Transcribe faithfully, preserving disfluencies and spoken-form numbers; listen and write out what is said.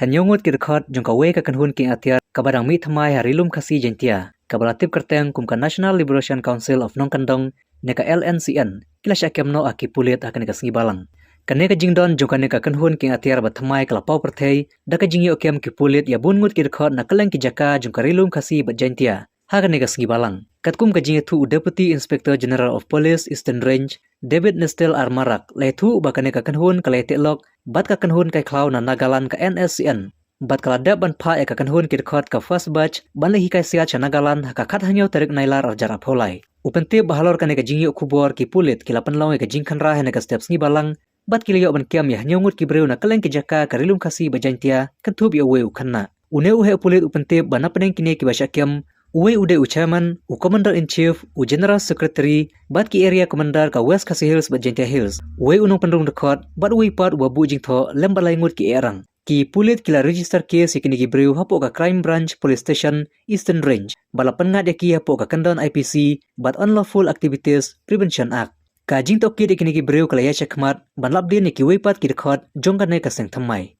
Ka hynñiew ngut ki dkhot jong kawei ka kynhun kieng atiar kaba dang mih thymmai ha Ri Lum Khasi Jaiñtia, kaba la tip kyrteng kum ka National Liberation Council of Nongkyndong ne ka L N C N, ki la shah kem noh ha ki pulit ha kane ka sngi Balang. Kane ka jingdon jong kane ka kynhun kieng atiar ba thymmai ka la paw pyrthei da ka jingïoh kem ki pulit ïa bun ngut ki dkhot na kylleng ki jaka jong ka Ri Lum Khasi bad Jaiñtia ha kane ka sngi Balang. Katkum ka jingïathuh u Deputy Inspector General of Police Eastern Range, David Nestel Armarak, la ïathuh ba kane ka kynhun ka la ïateh lok bad ka kynhun kai khlaw na Nagaland ka N S C N, bad ka la dep ban phah ïa ka kynhun ki dkhot ka First Batch ban leit hikai siat sha Nagaland ha ka khathynñiew tarik Nailar arhajar arphew lai. U pyntip ba halor kane ka jingïoh khubor ki pulit ki la pynlong ïa ka jingkhynra ha kane ka step sngi Balang, bad ki la ïoh ban kem ïa hynñiew ngut ki briew na kylleng ki jaka ka Ri Lum Khasi bad Jaiñtia, kynthup ïa uwei u khynnah. Une u heh pulit u pyntip ba na pdeng kine kiba shah kem, uwei u dei u chairman, u commander in chief, u general secretary bad ki area commander ka West Khasi Hills bad Jaiñtia Hills, uwei u nongpynrung dkhot bad uwei pat uba buh jingthoh, lem bad lai ngut ki ehrang. Ki pulit ki la register case ïa kine ki briew hapoh ka Crime Branch Police Station, Eastern Range, bad la pynngat ïa ki hapoh ka kyndon I P C bad Unlawful Activities Prevention Act. Ka jingtohkit ïa kine ki briew ka la ïaid shakhmat ban lapdien ïa kiwei pat ki dkhot jong kane ka seng thymmai.